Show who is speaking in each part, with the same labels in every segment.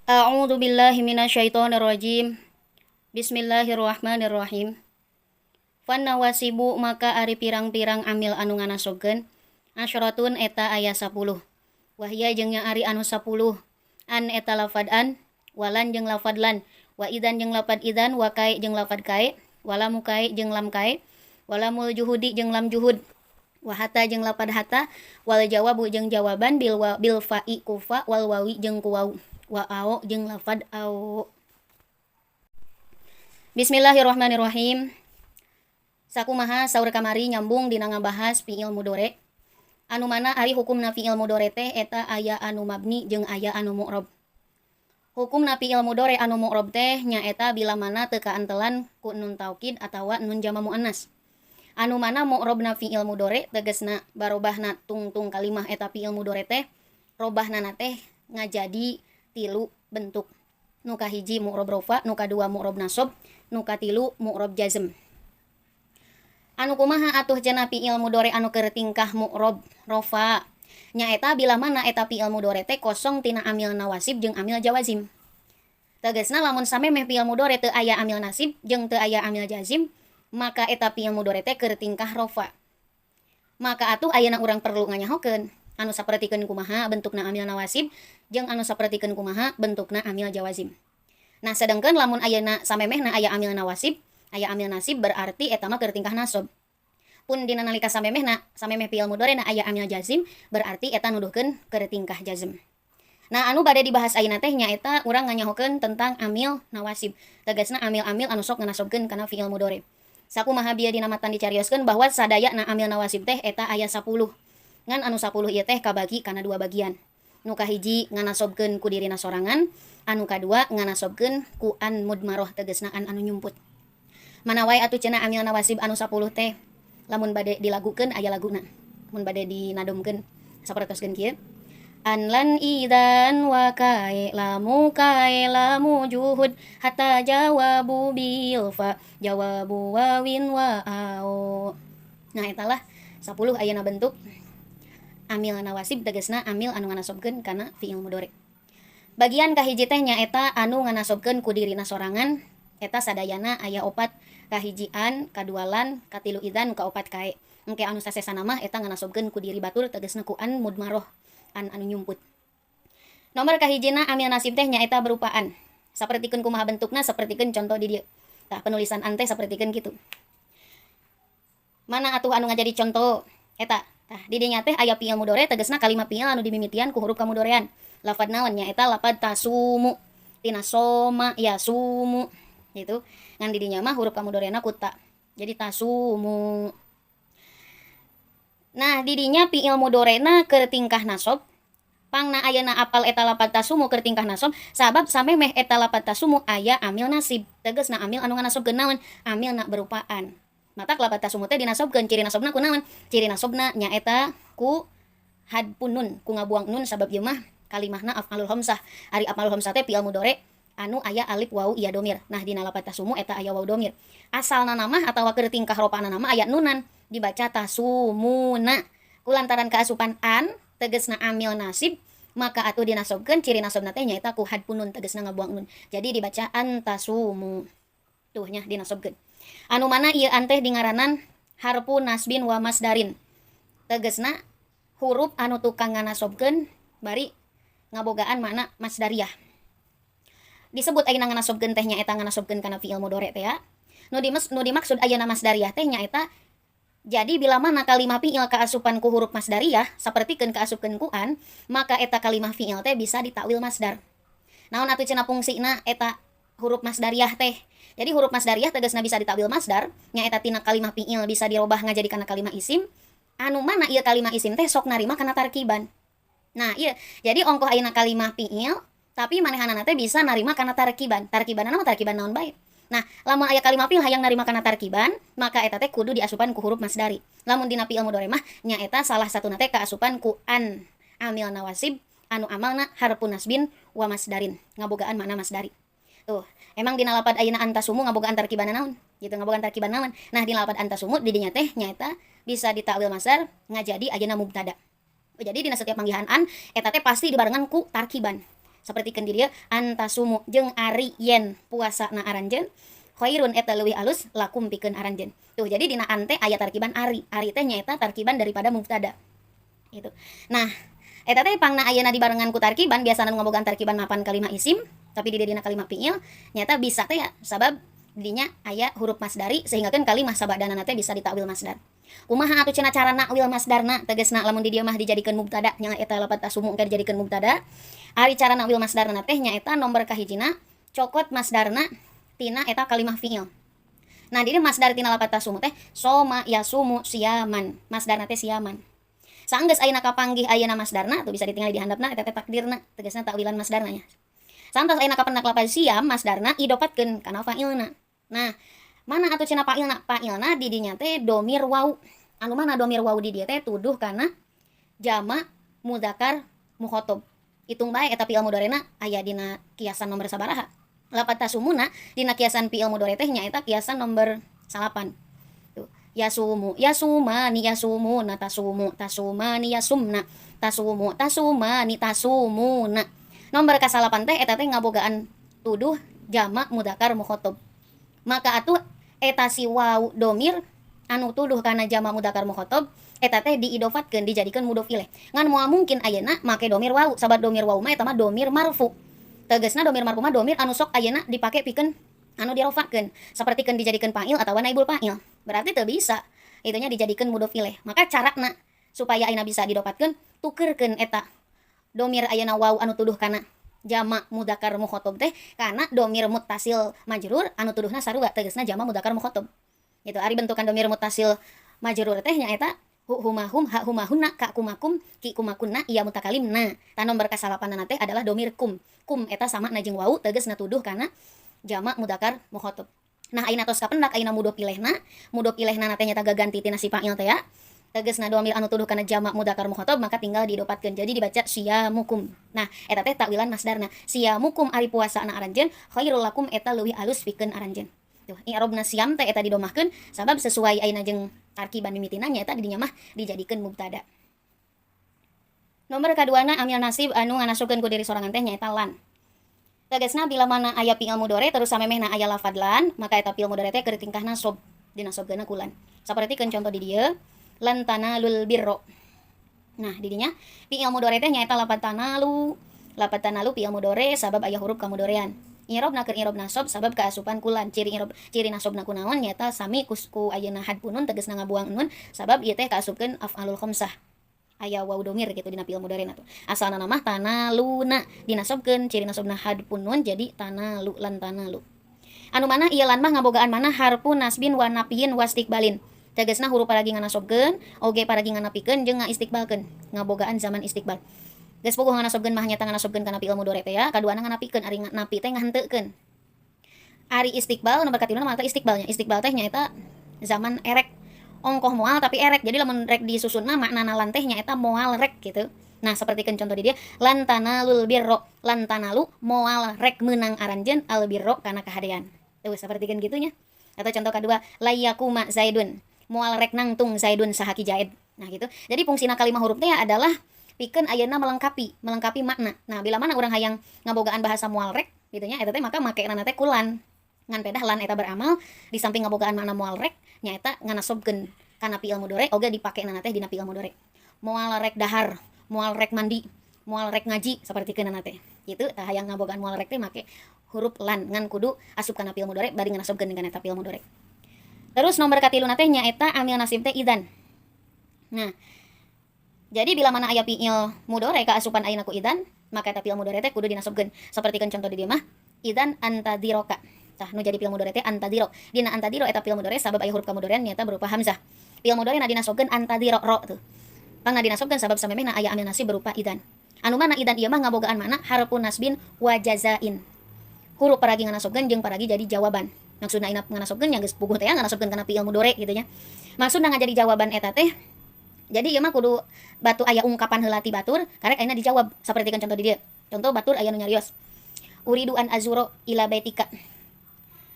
Speaker 1: A'udzu billahi minasyaitonir rajim. Bismillahirrahmanirrahim. Fan nawasibu maka ari pirang-pirang amil anu nganasobkeun asyaratun eta aya 10. Wahia jeung nya ari anu 10. An eta lafad an, walan jeung lafad lan, wa idan jeung lafad idan, wa kae jeung lafad kae, walamu kae jeung lam kae, walamul juhudi jeung lam juhud, wa hatta jeung lafad hatta, wal jawabu jeung jawaban bil wa, bil fa'i ku fa wal wawi jeung ku waw, wa ao jeung lafad ao. Bismillahirrahmanirrahim. Sakumaha saur kamari nyambung dina ngabahas fi'il mudhari. Anu mana ari hukumna fi'il mudhari teh eta aya anu mabni jeung aya anu mu'rob. Hukumna fi'il mudhari anu mu'rob teh nyaeta bila mana teu kaantelan ku nun taukid atawa nun jama muannas. Anu mana mu'robna fi'il mudhari tegesna barobahna tungtung kalimah eta fi'il mudhari teh robahna teh ngajadi tilu bentuk. Nu kahiji mu'rob rofa, nu kadua mu'rob nasab, nu katilu mu'rob jazm. Anu kumaha atuh cenah fi'il mudhari anu keur tingkah mu'rob rofa? Nyaeta bila mana eta fi'il mudhari teh kosong tina amil nawasib jeung amil jawazim. Tegesna lamun samemeh fi'il mudhari teu aya amil nasib jeung teu aya amil jazim, maka eta fi'il mudhari teh keur tingkah rofa. Maka atuh ayeuna urang perlu nganyahokeun anu sapertikeun kumaha bentukna amil nawasib jeung anu sapertikeun kumaha bentukna amil jawazim. Nah, sedangkan lamun ayeuna samemehna aya amil nawasib, aya amil nasib berarti eta mah keur tingkah nasab. Pun dina nalika samemehna, samemeh fi'il mudhari aya amil jazim berarti eta nuduhkeun keur tingkah jazm. Nah, anu bade dibahas ayeuna teh nyaeta urang nganyahokeun tentang amil nawasib. Tegasna amil-amil anu sok nganasobkeun kana fi'il mudhari. Sakumaha bieu dina matan dicarioskeun bahwa sadayana amil nawasib teh eta aya 10. Ngan anu 10 ieu teh kabagi kana dua bagian. Nu kahiji nganasobkeun ku dirina sorangan, anu kadua nganasobkeun ku an mudmaroh tegasna an anu nyumput. Mana wae atuh cenah amil nawasib anu 10 teh? Lamun bade dilagukeun aya laguna. Mun bade dinadomkeun sapertoskeun kieu. An lan idan wa kae lamu kae lamu juhud hatta jawabu bil fa jawabu wawin wa ao. Nah, etalah 10 ayeuna bentuk amil nawasib tegasna amil anu nganasobkeun kana fi'il mudhari. Bagian kahiji teh nyaeta anu nganasobkeun ku dirina sorangan eta sadayana aya opat, kahiji an, kadua lan, katilu idan, kaopat kae. Engke anu sasesana mah eta nganasobkeun ku diri batur tegasna ku an mudmaroh, an anu nyumput. Nomor kahijina amil nasib teh nyaeta berupa an. Sapertikeun kumaha bentukna, sapertikeun contoh di dieu. Tah, penulisan an teh sapertikeun kitu. Mana atuh anu ngajadi contoh eta? Tah, di dinya teh aya fi'il mudhari tegasna kalimat fi'il anu dimimitian ku huruf kamudorean. Lafad naon? Nyaeta lafad tasumu. Tina soma ya sumu gitu. Ngan di dinya mah huruf kamudoreana ku ta. Jadi tasumu. Nah, di dinya fi'il mudhorena keur tingkah nasab. Pangna ayeuna apal eta lapad tasumu keur tingkah nasab sabab samemeh eta lapad tasumu aya amil nasib. Tegasna amil anu nganasobkeun naon? Amilna berupa an. Matak lapad tasumu teh dinasobkeun, ciri nasobna ku naon? Ciri nasobna nyaeta ku hadpun nun, ku ngabuang nun sabab ieu mah kalimahna af'alul khamsah. Ari af'alul khamsah teh fi'il mudhari anu aya alif waw ya domir. Nah, dina lapad tasumu eta aya waw domir. Asalna mah atawa keur tingkah ropana nama aya nunan, dibaca tasumuna. Kulantaran kaasupan an tegesna amil nasib, maka atuh dinasobkeun, ciri nasobna teh nyaeta ku hadpun nun tegesna ngabuang nun. Jadi dibaca antasumu. Tuh nya dinasobkeun. Anu mana ieu an teh dingaranan harfu nasbin wa masdarin. Tegesna huruf anu tukang nganasobkeun bari ngabogaan makna masdariyah. Disebut ayeuna nganasobkeun teh nyaeta nganasobkeun kana fi'il mudhari teh ya. Nu dimaksud ayeuna masdariyah teh nyaeta jadi bila mana kalimah fi'il kaasupan ku huruf masdariyah sapertikeun kaasupkeun ku an, maka eta kalimah fi'il teh bisa ditakwil masdar. Naon atuh cenah fungsina eta huruf masdariyah teh? Jadi huruf masdariyah tegasna bisa ditakwil masdar, nyaeta tina kalimah fi'il bisa dirobah ngajadi kana kalimah isim, anu mana ieu kalimah isim teh sok narima kana tarkiban. Nah, iya, jadi ongkoh ayeuna kalimah fi'il tapi manehanana teh bisa narima kana tarkiban. Tarkibanana mah tarkiban naon bae. Nah, lamun aya kalimah fi'il hayang narima kana tarkiban, maka eta teh kudu diasupan ku huruf masdari. Lamun dina fi'il mudhari mah nyaeta salah satuna teh kaasupan ku an amil nawasib anu amalna harfun nasbin wa masdarin, ngabogaan makna masdari. Tuh, emang dina lapad ayeuna antasumu ngabogaan tarkiban naon? Gitu, ngabogaan tarkiban naon? Nah, dina lapad antasumu di dinya teh nyaeta bisa ditakwil masdar ngajadi ayeuna mubtada. Jadi dina setiap manggihan an eta teh pasti dibarengan ku tarkiban. Sapertikeun di dieu antasumu jeung ari yen puasana aranjeun khairun eta leuwih alus lakum pikeun aranjeun. Tuh, jadi dina an teh aya tarkiban ari. Ari teh nyaeta tarkiban daripada mubtada. Gitu. Nah, eta teh pangna ayeuna dibarengan ku tarkiban, biasana nu ngabogaan tarkiban mapan kalimah isim, tapi di dieu dina kalimah fiil nyata bisa teh ya, sabab dinya aya huruf masdari sehingga kan kalimah sabadana teh bisa ditakwil masdar. Kumaha atuh cenah cara nakwil masdarna? Tegasna lamun di dieu mah dijadikeun mubtada nya, eta lapat tasumu engke dijadikeun mubtada. Ari cara nakwil masdarna teh nyaeta nomor kahijina cokot masdarna tina eta kalimah fiil. Nah, di dieu masdar tina lapat tasumu teh soma yasumu siaman. Masdarna teh siaman. Saenggeus ayeuna kapanggih ayeuna masdarna tuh bisa ditinggali di handapna eta teh takdirna, tegasna takwilan masdarna nya. Saentos ayeuna kapendak lapaz siam masdarna, idopatkeun kana fa'ilna. Nah, mana atuh cenah fa'ilna? Fa'ilna di dinya teh domir wau. Anu mana domir wau di dieu teh tuduh kana jama mudzakkar mukhotob. Hitung bae eta fi'il mudhari'na aya dina kiasan nomor sabaraha. Lapat tasumuna dina kiasan fi'il mudhari teh nyaeta kiasan nomor 9. Tuh. Yasumu yasumani yasumuna tasumu tasumani yasumna tasumu tasumani tasumuna. Nomor kasalapan teh eta teh ngabogaan tuduh jama mudzakkar mukhotob. Maka atuh eta si wau domir anu tuduh kana jama mudzakkar mukhotob eta teh diidofatkeun, dijadikeun mudhof ilaih. Ngan moal mungkin ayeuna make domir wau, sabab domir wau mah eta mah domir marfu. Tegasna domir marfu mah domir anu sok ayeuna dipake pikeun anu dirofakeun, sapertikeun dijadikeun fa'il atawa naibul fa'il. Berarti teu bisa itunya dijadikeun mudhof ilaih. Maka carana supaya ayeuna bisa didopatkeun, tukerkeun eta domir ayeuna wau anu tuduh kana jama mudzakkar mukhotob teh kana domir muttasil majrur anu tuduhna sarua, tegasna jama mudzakkar mukhotob. Gitu, ari bentukan domir muttasil majrur teh nyaeta hu huma hum ha huma hunna ka kumakum ki kumakunna iya mutakalimna. Tah, nomor kasalapanna teh adalah domir kum. Kum eta sama na jeung wau, tegasna tuduh kana jama mudzakkar mukhotob. Nah, ayeuna tos kapendak ayeuna mudhof ilaihna, mudhof ilaihna teh nyata gaganti tina si fa'il teh ya. Tegasna domir anu tuduh kana jama mudzakkar mukhotob, maka tinggal didopatkeun jadi dibaca siyamukum. Nah, eta teh takwilan masdarna. Siyamukum ari puasana aranjeun khairul lakum eta leuwih alus pikeun aranjeun. Tuh, i'robna siam teh eta didomahkeun sabab sesuai ayeuna jeung tarkiban mimitina nya eta di dinya mah dijadikeun mubtada. Nomor kaduana amil nasib anu nganasubkeun ku diri sorangan teh nyaeta lan. Tegasna bila mana aya fi'il mudhari terus samemehna aya lafad lan, maka eta fi'il mudhari teh keur tingkah nasob, dinasobkeunna ku lan. Sapertikeun contoh di dieu, lan tanalul birro. Nah, di dinya fi'il mudhari teh nyaeta lafad tanalu. Lafad tanalu fi'il mudhari sabab aya huruf kamudharian. I'robna keur i'rob nasob sabab kaasupan ku lan. Ciri i'rob, ciri nasobna kunaon? Nyaeta sami ku ayeuna hadfun nun, tegasna ngabuang nun sabab ieu teh kaasupkeun af'alul khamsah. Aya waw domir gitu dina fi'il mudhari tuh. Asalna mah tanaluna, dinasobkeun, ciri nasobna hadfun nun, jadi tanalu, lan tanalu. Anu mana ieu lan mah ngabogaan mana harfu nasbin wa nafiyin wastiqbalin. Tegasna huruf paragi nganasobkeun, oge paragi nganapikeun jeung ngaistiqbalkeun, ngabogaan zaman istiqbal. Geus puguh nganasobkeun mah nyata nganasobkeun kana fi'il mudhari teh ya, kaduana nganapikeun, ari napi teh ngahenteukeun. Ari istiqbal nomor katiluna mah istiqbalnya. Istiqbal teh nyaeta zaman erek. Ongkoh moal tapi erek. Jadi lamun rek disusun mah maknana lan teh nyaeta moal rek gitu. Nah, sapertikeun contoh di dieu, lan tanalul birro, lan tanalu moal rek meunang aranjeun al birro kana kahadean. Tuh, sapertikeun kitu nya. Atau contoh kedua, layakuma zaidun, moal rek nangtung zaidun saha ki Zaid. Nah, gitu. Jadi fungsina kalimah huruf teh adalah pikeun ayeuna melengkapi, melengkapi makna. Nah, bila mana urang hayang ngabogaan bahasa moal rek gitu nya, eta teh maka make teh ku lan. Ngan pedah lan eta beramal di samping ngabogaan makna moal rek nyaeta nganasobkeun kana fi'il mudhari, oge dipake nana teh dina fi'il mudhari. Moal rek dahar, moal rek mandi, moal rek ngaji, sapertikeun teh. Gitu, tah, hayang ngabogaan moal rek teh make huruf lan, ngan kudu asup kana fi'il mudhari bari nganasobkeun kana eta fi'il mudhari. Terus nomor katiluna teh nyaeta amil nasib teh idan. Nah, jadi bila mana aya fi'il mudhari kaasupan ayeuna ku idan, maka eta fi'il mudhari teh kudu dinasobkeun. Sapertikeun contoh di dieu mah, idan antadiroka. Tah, nu jadi fi'il mudhari teh antadiro. Dina antadiro eta fi'il mudhari sabab aya huruf kamudharian nyaeta berupa hamzah. Fi'il mudhari na dinasobkeun antadiro ro tuh. Pangna dinasobkeun sabab samemehna aya amil nasib berupa idan. Anu mana idan ieu mah ngabogaan mana harfun nasbin wa jazain. Huruf paragi nganasobkeun jeung paragi jadi jawaban. Maksudna ina nganasobkeun nya geus puguh teh nganasobkeun kana fi'il mudhari gitu nya. Maksudna ngajadi jawaban eta teh, jadi ieu mah kudu batu aya ungkapan heula ti batur karek ayeuna dijawab. Sapertikeun contoh di dieu. Contoh batur aya nu nyarios. Uridu an azuro ila baitika.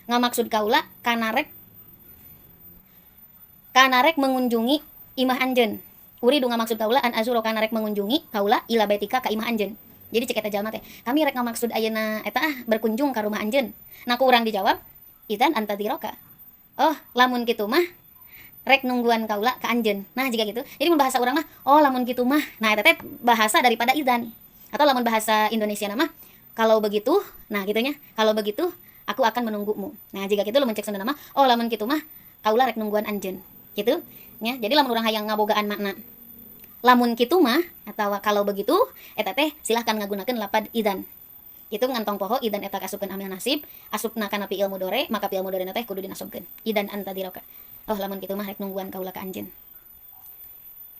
Speaker 1: Ngamaksud kaula kanarek mengunjungi imah anjeun. Uridu ngamaksud kaula, an azuro kanarek mengunjungi kaula, ila baitika ka imah anjeun. Jadi cek eta jalma teh, kami rek ngamaksud ayeuna eta ah berkunjung ka rumah anjeun. Nah, ku urang dijawab, "Idzan antadhiroka." Oh, lamun kitu mah rek nungguan kaula ka anjeun. Nah, jiga gitu. Jadi mun bahasa urang mah, oh lamun kitu mah. Nah, eta teh bahasa daripada idzan. Atau lamun bahasa Indonesia mah, kalau begitu, nah gitunya. Kalau begitu aku akan menunggumu. Nah, jiga gitu lamun cek Sunda mah, oh lamun kitu mah kaula rek nungguan anjeun. Gitu nya. Jadi lamun urang hayang ngabogaan makna lamun kitu mah atau kalau begitu, eta teh silahkan ngagunakeun lapad idzan. Itu ngan tong poho, idzan eta kasupkeun amil nasib, asupna kana fi'il mudhari, maka fi'il mudhari teh kudu dinasobkeun. Idzan antadhiroka. Oh, lamun kitu mah rek nungguan kaula ka anjeun.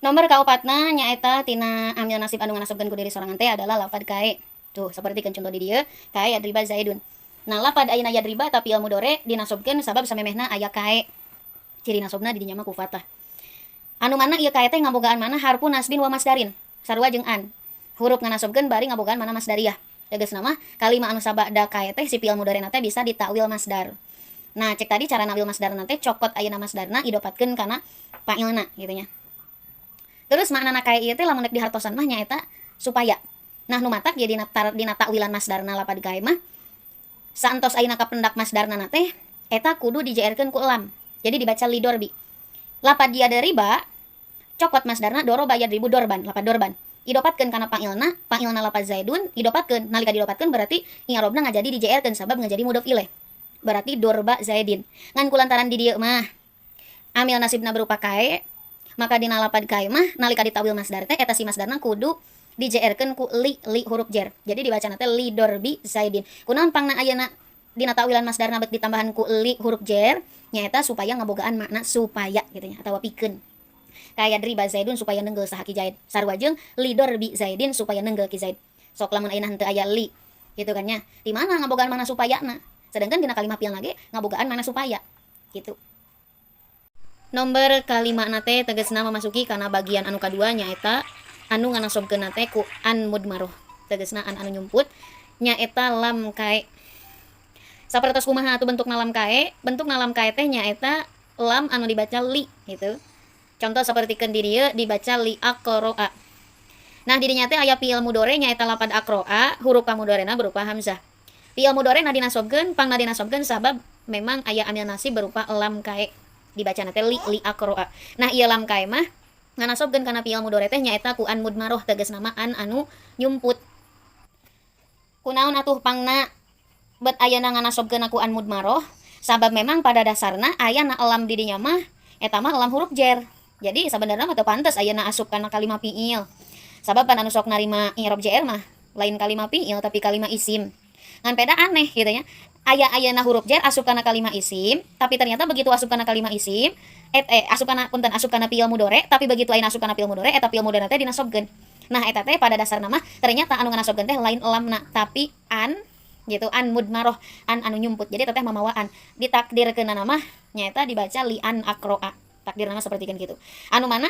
Speaker 1: Nomor kaopatna nyaeta tina amil nasib anu nganasobkeun ku diri sorangan teh adalah lapad kae. Tuh, saperti kan contoh di dieu, kae yadriba zaidun. Nah, lapad ayeuna yadriba tapi fi'il mudhari dinasobkeun sabab samemehna aya kae. Ciri nasobna di dinya mah ku fathah. Anu mana ieu kae teh ngabogaan mana harfu nasbin wa masdarin. Sarua jeung an. Huruf nganasobkeun bari ngabogaan mana masdariyah. Tegasna mah kalima anu sabada kae teh si fi'il mudhari teh bisa ditakwil masdar. Nah, cek tadi cara nawil masdarna teh cokot ayeuna masdarna, idopatkeun kana fa'ilna gitu nya. Terus maknana kae ieu teh lamun rek dihartosan mah nyaeta supaya. Nah, nu matak jadi dina takwilan masdarna lapad kae mah saentos ayeuna kapendak masdarna teh eta kudu dijeerkeun ku lam. Jadi dibaca lidorbi. Lapad riba cokot masdarna doroba yadribu dorban, lapad dorban. Idopatkeun kana fa'ilna, fa'ilna lapad zaidun, idopatkeun. Nalika didopatkeun berarti i'robna ngajadi dijeerkeun sabab ngajadi mudhof ilaih. Berarti dorba zaidin. Ngan kulantaran di dieu mah amil nasibna berupa kae, maka dina lapad kae mah nalika ditawil masdar teh eta si masdarna kudu dijeerkeun ku li, li huruf jer. Jadi dibacana teh li dorbi zaidin. Kunaon pangna ayeuna dina tawilan masdarna bet ditambahan ku li huruf jer? Nyaeta supaya ngabogaan makna supaya gitu nya atawa pikeun. Kaya riba zaidun supaya nenggel saha ki Zaid. Sarua jeung li dorbi zaidin supaya nenggel ki Zaid. Sok lamun ayeuna henteu aya li gitu kan nya. Di mana ngabogaan mana supaya na? Sedangkan dina kalimat fi'il ge ngabogaan mana supaya gitu. Nomor kalima teh tegasna memasuki kana bagian anu kadua, nyaeta anu nganasobkeun teh ku an mudmaroh. Tegasna an anu nyumput, nyaeta lam kae. Sapertos kumaha atuh bentuk lam kae? Bentuk lam kae teh nyaeta lam anu dibaca li gitu. Contoh seperti di dieu dibaca li aqroa. Nah, di dinya teh aya fi'il mudhari nyaeta lapad aqroa, huruf kamudorena berupa hamzah. Fi'il mudhari na dinasobkeun, pangna dinasobkeun sabab memang aya amil nasib berupa lam kae. Dibaca teh li, li aqroa. Nah, ieu lam kae mah nganasobkeun kana fi'il mudhari teh nyaeta ku an mudmaroh, tegasna mah an anu nyumput. Kunaon atuh pangna bet ayana nganasobkeun ku an mudmaroh? Sabab memang pada dasarna ayana lam di dinya mah eta mah lam huruf jer. Jadi sebenarnya mah teu pantes ayeuna asup kana kalimah fi'il. Sabab pan anu sok narima i'rob jer mah lain kalimah fi'il tapi kalimah isim. Ngan peda aneh gitu ya. Aya ayeuna huruf jer asup kana kalimah isim, tapi ternyata begitu asup kana kalimah isim, asup kana, punten, asup kana fi'il mudhari, tapi begitu ayeuna asup kana fi'il mudhari, eta fi'il mudhari teh dinasobkeun. Nah, eta teh pada dasarna mah ternyata anu nganasobkeun teh lain lamna tapi an gitu, an mudmaroh, an anu nyumput. Jadi teteh mamawaan ditakdirkeun mah nyaeta dibaca li an akroa. Takdirna mah seperti kan gitu. Anu mana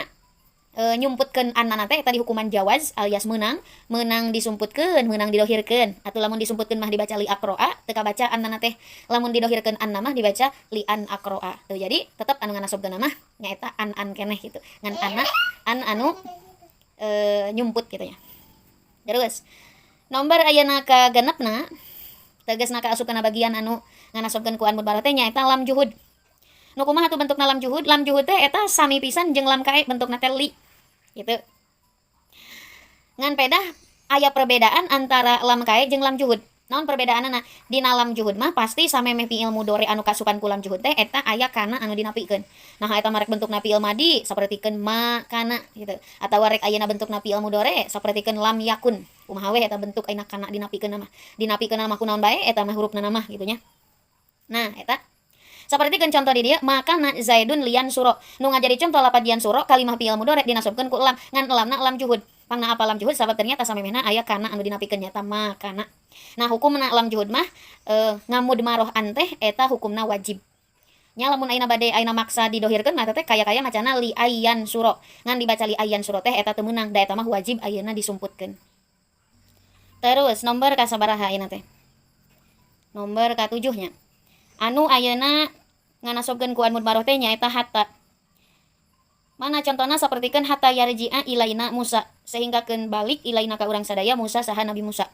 Speaker 1: nyumputkeun an teh tadi hukuman jawaz alias menang, menang disumputkeun, menang didohirkeun. Atau lamun disumputkeun mah dibaca li akroa, teu kabaca an teh. Lamun didohirkeun an mah dibaca li an akroa. Tuh, jadi tetep anu nganasobkeun mah nyaeta an an keneh gitu. Ngan anna an anu nyumput gitu ya. Terus nomor ayeuna ka genepna, tegasna ka asup kana bagian anu nganasobkeun ku an mudmaroh teh nyaeta lam juhud. Nu kumaha tuh bentukna lam juhud? Lam juhud teh eta sami pisan jeung lam kae, bentukna teh li gitu. Ngan pedah aya perbedaan antara lam kae jeung lam juhud. Naon perbedaanna? Dina lam juhud mah pasti samemeh fi'il mudhari anu kasupan ku lam juhud teh eta aya kana anu dinapikeun. Nah, eta mah rek bentukna fi'il madi sapertikeun ma kana gitu. Atawa rek ayeuna bentukna fi'il mudhari sapertikeun lam yakun. Kumaha we eta bentuk ayeuna kana dinapikeun mah. Dinapikeun mah kunaon bae eta mah hurufna mah gitu nya. Nah, eta sapertikeun contoh di dieu, makana zaidun lian suro. Nu ngajadi contoh lapad lian suro, kalimah fi'il mudhari dinasobkeun ku lam, ngan lamna lam juhud. Pangna apa lam juhud? Sabab ternyata samemehna aya kana anu dinapikeun nyata makana. Nah, hukumna lam juhud mah ngamudmaroh an teh eta hukumna wajib. Nya lamun ayeuna bade ayeuna maksa didohirkeun mah teh kaya-kaya macana li ayan suro. Ngan dibaca li ayan suro teh eta teu meunang, da eta mah wajib ayeuna disumputkeun. Terus nomor kasabaraha ayeuna teh? Nomor katujuhnya. Anu ayeuna nganasobkeun ku an mudmaroh teh nyaeta hatta. Mana contohna? Sapertikeun hatta yarji'a ilaina Musa, sehinggakeun balik ilaina ka urang sadaya Musa saha Nabi Musa.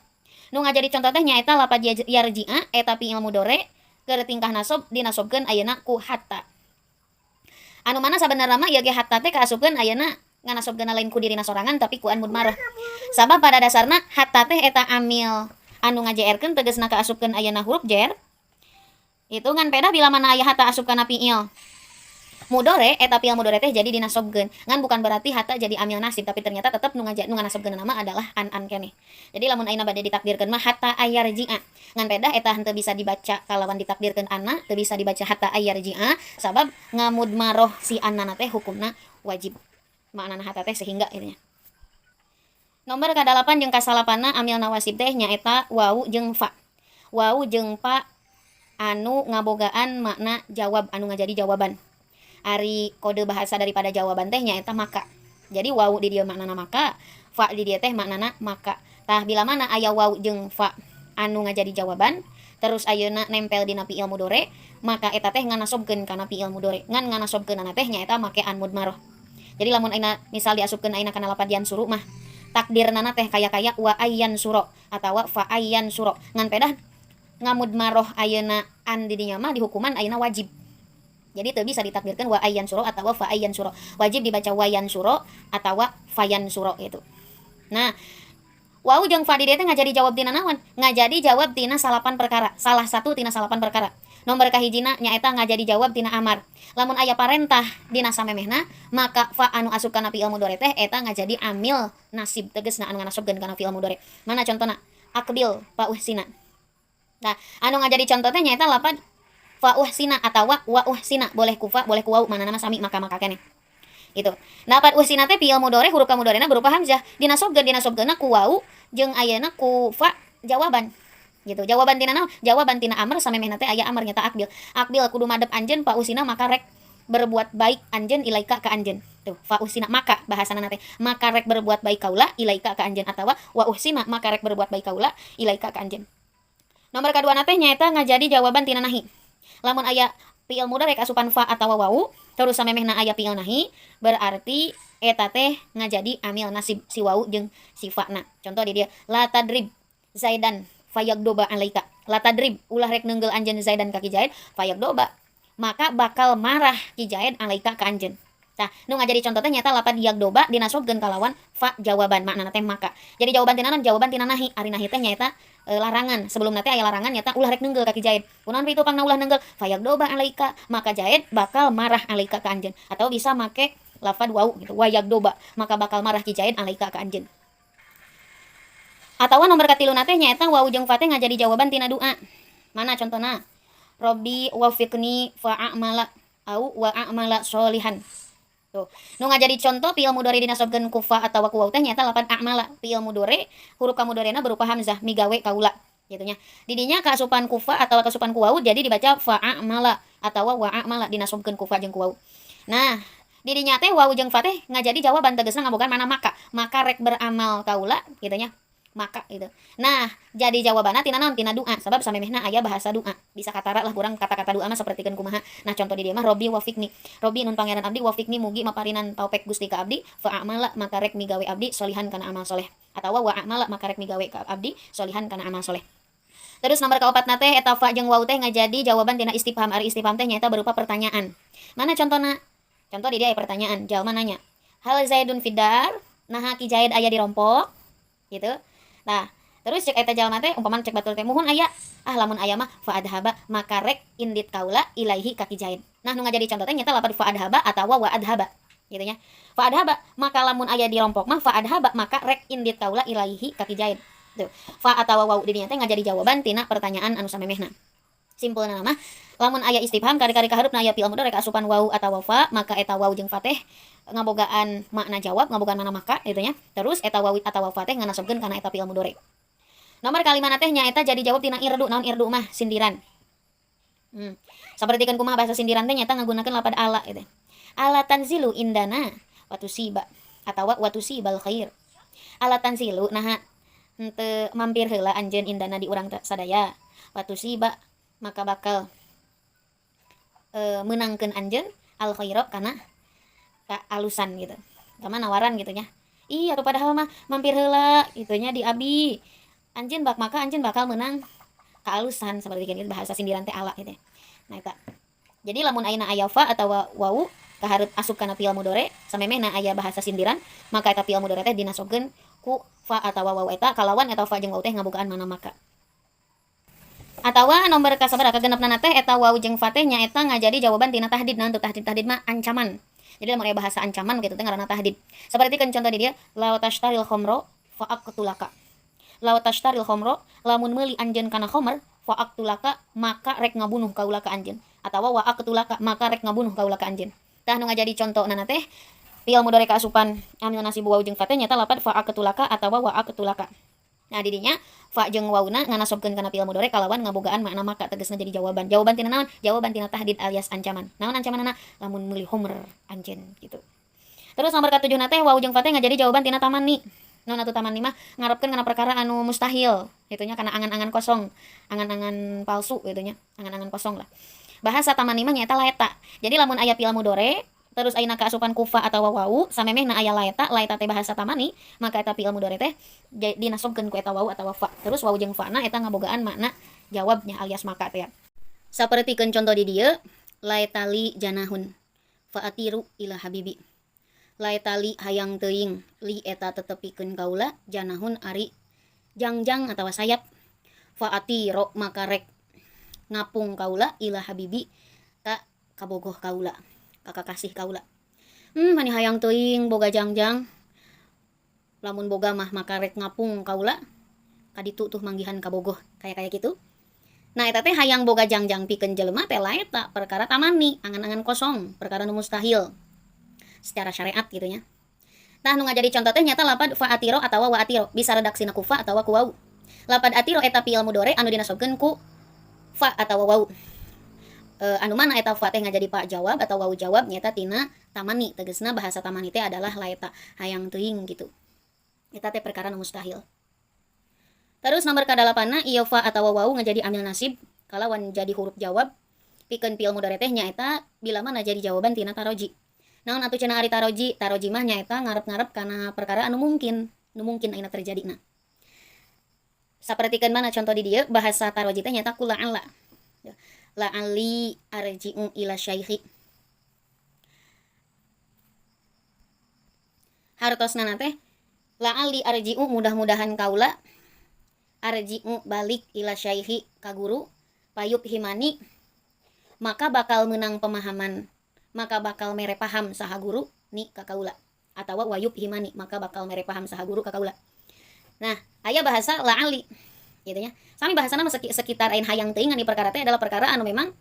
Speaker 1: Nu ngajadi contoh teh nyaeta lapad yarji'a, eta fi'il mudore keur tingkah nasob dinasobkeun ayeuna ku hatta. Anu mana sabenerna mah ieu ge hatta teh kaasupkeun ayeuna nganasobkeun lain ku dirina sorangan, tapi ku an mudmaroh. Sabab pada dasarna hatta teh eta amil anu ngajeerkeun, tegasna kaasupkeun ayeuna huruf jer. Itu ngan pedah bila mana aya hatta asup kana fi'il mudore, eta fi'il mudore teh jadi dinasobkeun. Ngan bukan berarti hatta jadi amil nasib, tapi ternyata tetep nu nganasobkeun nama adalah an an keneh. Jadi lamun ayeuna bade ditakdirkeun mah hatta ayarji'a. Ngan pedah eta henteu bisa dibaca kalawan ditakdirkeun anna, teu bisa dibaca hatta ayarji'a, sabab ngamudmaroh si anna teh hukumna wajib. Maknana hatta teh sehingga ieu nya. Nomor kadalapan jeung kasalapanna amil nawasib teh nyaeta wau jeung fa. Wau jeung fa anu ngabogaan makna jawab, anu ngajadi jawaban. Ari kode bahasa daripada jawaban teh nyaeta maka. Jadi wau di dieu maknana maka, fa di dieu teh maknana maka. Tah, bila mana aya wau jeung fa anu ngajadi jawaban, terus ayeuna nempel dina fi'il mudore, maka eta teh nganasobkeun kana fi'il mudore. Ngan nganasobkeunana teh nyaeta make an mudmaroh. Jadi lamun ayeuna misal diasupkeun ayeuna kana lapad yansuru mah, takdirnana teh kaya-kaya wa ayyan suro atawa fa ayyan suro. Ngan pedah ngamudmaroh ayeuna an di dinya mah dihukuman ayeuna wajib. Jadi teu bisa ditakdirkan wa ayyan suro atau fa ayyan suro. Wajib dibaca wayan suro atau fayan suro gitu. Nah, wau jeung fa di dieu teh ngajadi jawab tina naon? Ngajadi jawab tina salapan perkara. Salah satu tina salapan perkara. Nomor kahijina nyaeta ngajadi jawab tina amar. Lamun aya parentah dina samemehna, maka fa anu asup kana fi'il mudhari teh eta ngajadi amil nasib, tegasna anu nganasobkeun kana fi'il mudhari. Mana contona? Aqbil fa uhsina. Nah, anu ngajadi contoh teh nyaeta lapad fa uhsina atawa wa uhsina, boleh ku fa boleh ku wau, mana nama sami maka maka keneh. Itu. Nah, lapad uhsina teh fi'il mudhari, huruf mudharina berupa hamzah. Dinasobkeun, dinasobkeunna ku wau jeung ayeuna ku fa jawaban. Gitu. Jawaban tina naon? Jawaban tina amr, samemehna teh aya amr nyata aqbil. Aqbil kudu madep anjeun, fa uhsina maka rek berbuat baik anjeun, ilaika ka anjeun. Tuh, fa uhsina maka bahasana teh maka rek berbuat baik kaula, ilaika ka anjeun, atawa wa uhsina maka rek berbuat baik kaula, ilaika ka anjeun. Nomor kadua teh nyaeta ngajadi jawaban tina nahi. Lamun aya fi'il mudhari asupan fa atawa wau, terus samemehna aya fi'il nahi, berarti eta teh ngajadi amil nasib si wau jeung si fa-na. Contoh di dieu, la tadrib zaidan fayagdoba alaika. La tadrib ulah rek neunggel anjeun, zaidan ka Ki Zaid, fayagdoba maka bakal marah Ki Zaid, alaika ka anjeun. Tah, nu ngajadi contoh teh nyata lapad yagdoba dinasobkeun kalawan fa jawaban, maknana teh maka. Jadi jawaban tina naon? Jawaban tina nahi. Ari nahi teh nyaeta larangan. Sebelumna teh aya larangan nyata ulah rek neunggel ka Ki Zaid. Kunaon itu pangna ulah neunggel? Fayagdoba alaika, maka Zaid bakal marah, alaika ka anjeun. Atau bisa make lafad wau gitu. Wa yagdoba, maka bakal marah Ki Zaid, alaika ka anjeun. Atawa nomor katiluna teh nyaeta wau jeung fa teh ngajadi jawaban tina doa. Mana contohna? Robbi wafiqni fa'amala au wa a'mala sholihan. Tuh. Nu ngajadi contoh fi'il mudhari dinasobkeun ku fa atawa ku wau teh nyaeta lapad a'mala. Fi'il mudhari huruf kamudharina berupa hamzah, migawe kaula gitu nya. Didinya kaasupan ku fa atawa kaasupan ku wau jadi dibaca fa a'mala atawa wa a'mala, dinasobkeun ku fa jeung ku wau. Nah, didinya teh wau jeung fa teh ngajadi jawaban, tegasna ngabogaan mana maka. Maka rek beramal kaula gitu nya. Maka gitu. Nah, jadi jawabanna tina naon? Tina doa. Sabab samemehna aya bahasa doa. Bisa katara lah kurang kata-kata doa mah sapertikeun kumaha. Nah, contoh di dieu mah Robbi wafiqni. Robbi nun pangeran abdi, wafiqni mugi maparinan taufik Gusti ka abdi, fa a'mala maka rek migawe abdi, solihan kana amal soleh. Atawa wa a'mala maka rek migawe ka abdi, solihan kana amal soleh. Terus nomor kaopatna teh eta fa jeung wau teh ngajadi jawaban tina istifham. Ari istifham teh nyaeta berupa pertanyaan. Mana contohna? Contoh di dieu aya pertanyaan, jalma nanya, "Hal Zaidun fiddar?" Naha Ki Zaid aya di rompok? Gitu. Nah, terus cek eta jalma teh, umpama cek batur teh muhun aya. Ah, lamun aya mah fa adhaba maka rek indit kaula, ilaihi ka Ki Zaid. Nah, nu ngajadi contoh teh nyata lapad fa adhaba atawa wa adhaba gitu nya. Fa adhaba maka lamun aya di rompok mah, fa adhaba maka rek indit kaula, ilaihi ka Ki Zaid. Tuh. Fa atawa wau di dinya teh ngajadi jawaban tina pertanyaan anu samemehna. Simpulna mah lamun aya istifham kari-kari kaharupna aya fi'il mudhari asupan wau atawa fa, maka eta wau jeung fa teh ngabogaan makna jawab, ngabogaan makna maka gitu nya. Terus eta wau atawa fa teh nganasobkeun kana eta fi'il mudhari. Nomor kalimana teh nyaeta jadi jawab tina irdu. Naon irdu mah? Sindiran. Sapertikeun kumaha bahasa sindiran teh nyata ngagunakeun lapad ala gitu. Ala tanzilu indana watusiba atawa watusibal khair. Ala tanzilu naha henteu mampir heula anjeun, indana di urang sadaya, watusiba maka bakal menangkeun anjeun, al khaira kana Kaalusan gitu. Sama nawaran gitu nya. Ih, atau padahal mah mampir heula gitu nya di abi. Anjeun bak maka anjeun bakal menang kaalusan, seperti gitu, bahasa sindiran teh ala gitu ya. Nah, eta. Jadi lamun ayeuna aya fa atawa wau kahareup asup kana fi'il mudhari samemehna aya bahasa sindiran, maka eta fi'il mudhari teh dinasobkeun ku fa atawa wau eta kalawan eta fa jeung wau teh ngabogaan mana maka. Atawa nomor kasabaraha, kagenepna teh eta wau jeung fa teh nyaeta ngajadi jawaban tina tahdid. Nah, untuk tahdid, tahdid mah ancaman. Jadi lamun aya bahasa ancaman gitu teh ngaranna tahdid. Seperti kan contoh di dieu, lau tashtaril khamra fa aqtulaka. Lau tashtaril khamra, lamun meuli anjeun kana khamr, fa aqtulaka, maka rek ngabunuh kaula ka anjeun, atawa wa aqtulaka, maka rek ngabunuh kaula ka anjeun. Tah, nu ngajadi contoh teh fi'il mudhari kaasupan amil nasib wau jeung fa teh nyaeta lapad fa aqtulaka atawa wa aqtulaka. Nah, didinya fa jeung wauna nganasobkeun kana fi'il mudhari kalawan ngabogaan makna maka, tegasna jadi jawaban. Jawaban tina naon? Jawaban tina tahdid alias ancaman. Naon ancamanna? Lamun meuli khamr anjeun gitu. Terus nomor katujuhna teh wau jeung fa teh ngajadi jawaban tina tamanni. Naon atuh tamanni mah? Ngarepkeun kana perkara anu mustahil gitu nya, kana angan-angan kosong, angan-angan palsu gitu nya, angan-angan kosong lah. Bahasa tamanni mah nyaeta laeta. Jadi lamun aya fi'il mudhari terus ayeuna kaasupan ku fa atawa wau samemehna aya laeta, laeta teh bahasa tamanni, maka eta fi'il mudhari teh dinasobkeun ku eta wau atawa fa. Terus wau jeung fa na eta ngabogaan makna jawabnya alias maka teh ya. Sapertikeun contoh di dieu, laetali janahun fa atiru ila habibi. Laetali, hayang teuing, li eta tetepikeun kaula, janahun ari jangjang atawa sayap, fa atiro maka rek ngapung kaula, ila habibi ka kabogoh kaula, ka kakasih kaula. Mani hayang teuing boga jangjang, lamun boga mah maka rek ngapung kaula kaditu tuh manggihan kabogoh, kayak kayak gitu. Nah, eta teh hayang boga jangjang pikeun jelema teh laeta perkara tamanni, angan-angan kosong, perkara nu mustahil secara syariat gitu nya. Tah, nu ngajadi contoh teh nyata lapad fa atiro atawa wa atiro, bisa redaksina ku fa atawa ku wau. Lapad atiro eta fi'il mudhari anu dinasobkeun ku fa atawa wau. Anu mana eta fa teh ngajadi fa jawab atau wau jawab nyata tina tamanni, tegesna bahasa tamanni teh adalah laeta, hayang teuing gitu. Eta teh perkara nu mustahil. Terus nomor kadalapanna ieu fa atawa wau ngajadi amil nasib kalawan jadi huruf jawab pikeun fi'il mudhari teh nyaeta bila mana jadi jawaban tina taroji. Naon atuh cenah ari taroji? Taroji mah nyaeta ngarep-ngarep kana perkara anu mungkin, nu mungkin ayeuna terjadi. Nah, sapertikeun mana contoh di dieu, bahasa taroji teh nyaeta ku la'alla. La'alli arji'u ila syaikhi. Hartosna teh la'alli arji'u, mudah-mudahan kaula, arji'u balik, ila syaikhi ka guru, payub himani maka bakal menang pemahaman, maka bakal mere paham saha guru ni ka kaula, atawa wayub himani maka bakal mere paham saha guru ka kaula. Nah, aya bahasa la'ali gitu nya. Sami bahasana mah sekitar ain hayang teuing, ngan perkara teh adalah perkara anu memang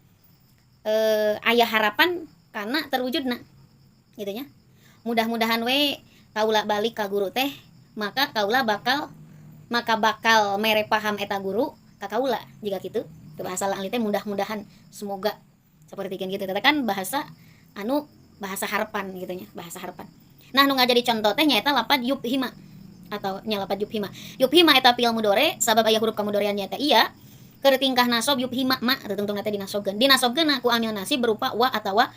Speaker 1: aya harapan karena terwujudna gitu nya. Mudah-mudahan we kaula balik ka guru teh maka kaula bakal, maka bakal mere paham eta guru ka kaula, jika gitu. Itu bahasa la'ali teh mudah-mudahan, semoga, seperti kan gitu. Eta kan bahasa anu bahasa harapan gitu nya, bahasa harapan. Nah, nu ngajadi contoh teh nyaeta lapad yubhima atau nya lapad yubhima. Yubhima eta fi'il mudhari, sabab aya huruf kamudharian nyaeta iya, keur tingkah nasob yubhima ma tungtung teh dinasobkeun, dinasobkeun ku amil nasib berupa wa atawa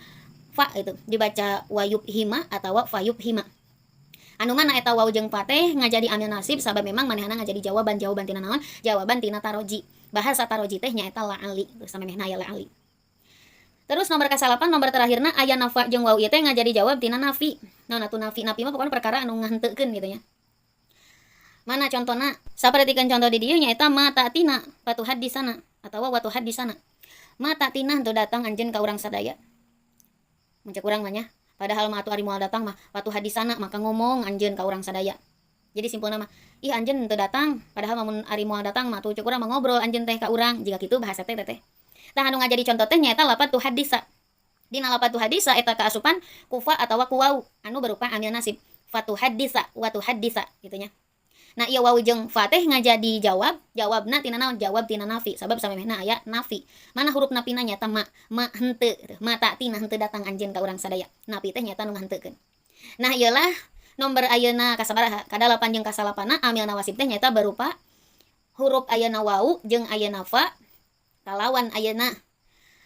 Speaker 1: fa, itu dibaca wa yubhima atawa fa yubhima. Anu mana eta waw jeung fa teh ngajadi amil nasib sabab memang manehna ngajadi jawaban. Jawaban tina naon? Jawaban tina taroji. Bahasa taroji teh nyaeta la'ali, samemehna aya la'ali. Terus nomor kasalapan, nomor terakhirna, aya nafa jeung wau ieu teh ngajadi jawab tina nafi. Naon atuh nafi? Nafi mah pokokna perkara anu ngahenteukeun gitu nya. Mana contona? Sapertikeun contoh di dieu nyaeta ma ta'tina fatuhaddisana atawa watuhaddisana. Ma ta'tina, henteu datang anjeun ka urang sadaya. Mun cek urang mah nya, padahal mah atuh ari moal datang mah fatuhaddisana, maka ngomong anjeun ka urang sadaya. Jadi simpulna mah, ih anjeun henteu datang, padahal mah mun ari moal datang mah atuh cek urang mah ngobrol anjeun teh ka urang, jiga kitu bahasa teh teh. Tah, anu ngajadi contoh teh nyaeta lapad tuhaddisa. Dina lapad tuhaddisa eta kaasupan ku fa atawa ku wau anu berupa amil nasib. Fatuhaddisa wa tuhaddisa gitu nya. Nah, ieu wau jeung fa teh ngajadi jawab, jawabna tina naon? Jawab tina nafi, sabab samemehna aya nafi. Mana huruf nafina? Nyaeta ma, ma henteu, ma ta'tina, henteu datang anjeun ka urang sadaya. Nafi teh nyaeta nu ngahenteukeun. Nah, ieulah nomor ayeuna kasabaraha? Kadalapan jeung kasalapanna amil nawasib teh nyaeta berupa huruf ayeuna wau jeung ayeuna fa kalawan ayeuna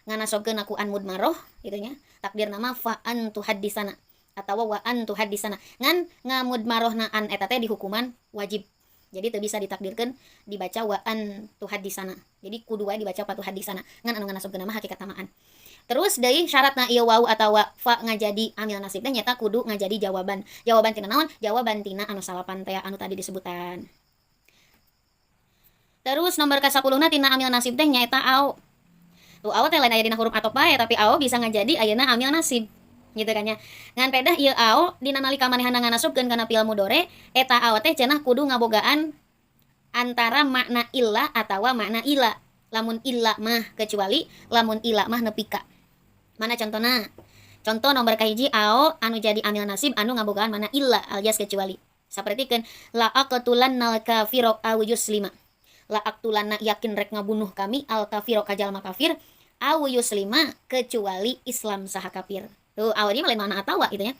Speaker 1: nganasobkeun ku an mudmaroh gitu nya. Takdir nama fa an tuhaddisana. Atawa wa an tuhaddisana. Ngan ngamudmarohna an eta teh dihukuman wajib. Jadi teu bisa ditakdirkeun dibaca wa an tuhaddisana. Jadi kudu wae dibaca fatuhaddisana. Ngan anu nganasabkeun mah hakikat tamaan. Terus deui syaratna ieu wawu atawa fa ngajadi amil nasib teh nyata kudu ngajadi jawaban. Jawaban tina naon? Jawaban tina anu salapan teh anu tadi disebutan. Terus nomor ka-10 na tina amil nasib teh nyaeta au. Tuh, au teh lain aya dina huruf atop bae, tapi au bisa ngajadi ayeuna amil nasib. Gitu kan ya. Ngan pedah ieu au dina nalika manehna nganasubkeun kana fi'il mudhari, eta au teh cenah kudu ngabogaan antara makna illa atawa makna ila. Lamun illa mah kecuali, lamun ila mah nepi ka. Mana contohna? Contoh nomor kahiji, au anu jadi amil nasib anu ngabogaan mana illa alias kecuali. Sapertikeun la aqtulannal kafiro aw yuslima. La aqtulanna, yakin rek ngabunuh kami, al kafiro ka jalma kafir, aw yuslima, kecuali Islam saha kafir. Tuh, au dia mah lain mana atawa gitu ya.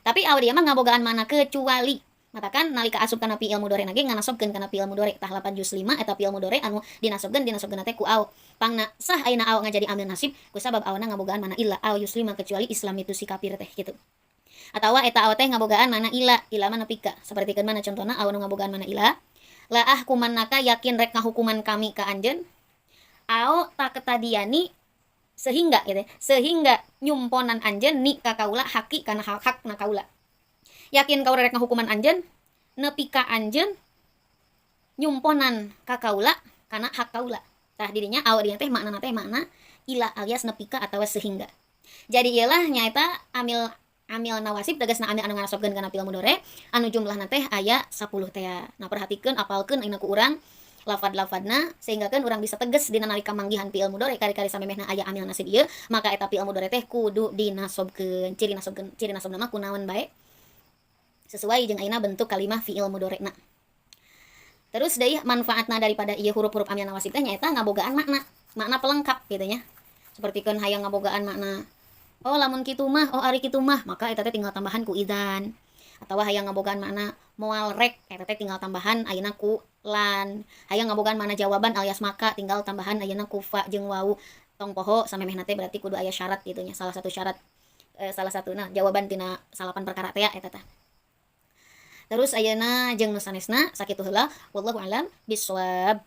Speaker 1: Tapi au dia mah ngabogaan mana kecuali. Matakan nalika asup kana fi'il mudhari ge nganasobkeun kana fi'il mudhari. Tah, 8 yuslima eta fi'il mudhari anu dinasobkeun teh ku au. Pangna sah ayeuna au ngajadi amil nasib ku sabab auna ngabogaan mana illa au yuslima, kecuali Islam itu si kafir teh gitu. Atawa eta au teh ngabogaan mana ila, ila mana nepi ka. Sapertikeun mana contohna au nu ngabogaan mana ila? La ahkumannaka, yakin rek ngahukuman kami ka anjeun, au taqtadiyani, sehingga gitu ya, sehingga nyumponan anjeun ni ka kaula, haki kana hak hak na kaula. Yakin kaula rek ngahukuman anjeun nepi ka anjeun nyumponan ka kaula kana hak kaula. Tah, dirinya au dinya teh makna teh makna ila alias nepi ka atawa sehingga. Jadi iyalah nyaeta amil amil nawasib, tegasna amil anu nganasobkeun kana fi'il mudhari anu jumlahna teh aya 10 teh. Nah, perhatikeun, apalkeun ayeuna ku urang lafad-lafadna, sehingga kan urang bisa tegas dina nalika manggihan fi'il mudhari kari-kari samemehna aya amil nasib ieu, maka eta fi'il mudhari teh kudu dinasobkeun. Ciri nasobkeun, ciri nasobna mah kunaon bae, sesuai jeung ayeuna bentuk kalimah fi'il mudhari-na. Terus deui, manfaatna daripada ieu huruf-huruf amil nawasib teh nyaeta ngabogaan makna makna pelengkap gitu nya. Seperti kan hayang ngabogaan makna, oh lamun kitu mah, oh ari kitu mah, maka eta teh tinggal tambahan ku idzan. Atau hayang ngabogaan makna moal rek, eta teh tinggal tambahan ayeuna ku lan. Hayang ngabogaan mana jawaban alias maka, tinggal tambahan ayeuna ku fa jeung wawu. Tong poho, samemehna teh berarti kudu aya syarat gitu nya, salah satu syarat, salah satu nah jawaban tina salapan perkara teh ya eta tah. Terus ayeuna jeung nu sanesna, sakitu heula, wallahu alam bisawab.